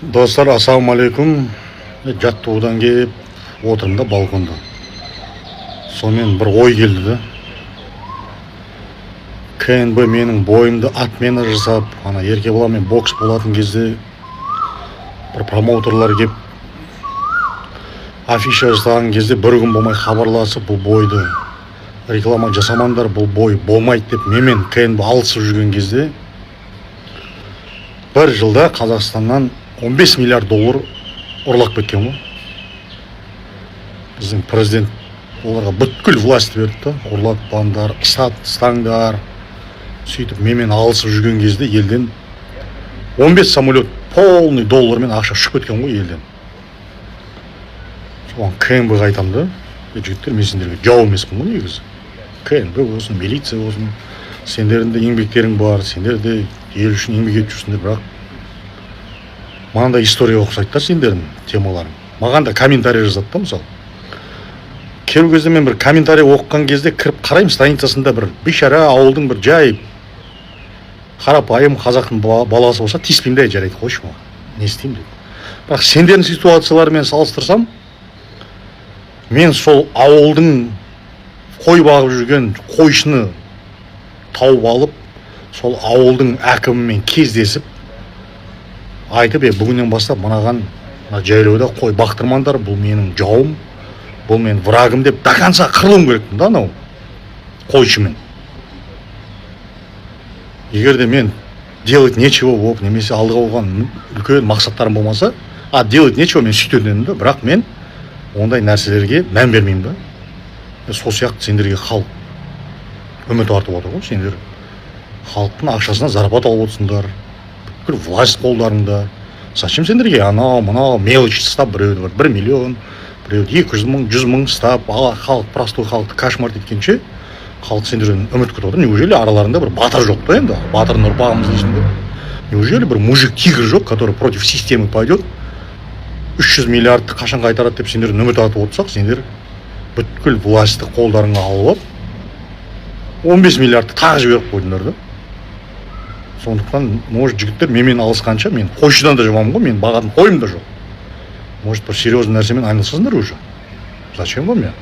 Достар, ассалаумағалейкум! Жаттығудан келіп отырмын да балконда. Сонымен бір ой келді да: КНБ менің бойымды отмена жасап, ана Еркебұланмен бокс болатын кезде бір промоутерлар келіп, афиша жасаған кезде бір күн болмай хабарласып, «Бұл бойды реклама жасамаңдар, бұл бой болмайды» деп менімен КНБ алысып жүрген кезде, бір жылда Қазақстаннан 15 миллиард доллар ұрлап кеткен ғой. Біздің президент оларға бүткіл власть берді да, «Ұрлатпаңдар, ұстаңдар». Сөйтіп менімен алысып жүрген кезде елден 15 самолет полный доллармен ақша ұшып кеткен ғой елден. Соған КНБ ға айтамын да: «Е, жігіттер, мен сендерге жау емеспін ғой негізі. КНБ болсын, милиция болсын, сендердің де еңбектерің бар, сендер де ел үшін еңбек етіп жүрсіңдер. Бірақ мынандай историяға ұқсайды да сендердің темаларың». Маған да комментарий жазады да. Мысалы, кейбір кезде мен бір комментарий оқыған кезде кіріп қараймын страницасында, бір бейшара ауылдың бір жай қарапайым қазақтың баласы болса, тиіспеймін да, «Жарайды, қойшы, маған не істеймін» деп. Бірақ сендердің ситуацияларымен салыстырсам, мен сол ауылдың қой бағып жүрген қойшыны тауып алып, сол ауылдың әкімімен кездесіп айтып: «Е, бүгіннен бастап мынаған мына жайлауда қой бақтырмаңдар, бұл менің жауым, бұл менің врагым» деп, до конца қырылуым керекпін да анау қойшымен. Егер де мен делать нечего болып немесе алдыға қойған үлкен мақсаттарым болмаса, а делать нечего, мен сөйтетін едім да. Бірақ мен ондай нәрселерге мән бермеймін да. Сол сияқты сендерге халық үміт артып отыр ғой. Сендер халықтың ақшасына зарплата алып отырсыңдар, бүкіл власть қолдарыңда. Зачем сендерге анау мынау мелочь ұстап, біреуді 1 миллион, біреуді 200 мың, 100 мың ұстап, халық, простой халықты кошмар еткенше? Халық сендерден үміт күтіп отыр. Неужели араларында бір батыр жоқ та? Енді батырдың ұрпағымыз дейсіңдер. Неужели бір мужик тигр жоқ, который против системы пойдет? 300 миллиардты қашан қайтарады деп сендерден үміт артып отырсақ, сендер бүткіл властьті қолдарыңа алып алып, 15 миллиардты тағы жіберіп қойдыңдар да. Сондықтан, может, жігіттер, менімен алысқанша, мен қойшыдан да жаманмын ғой, мен бағатын қойым да жоқ, может, бір серьезный нәрсемен айналысасыңдар уже. Зачем вам я?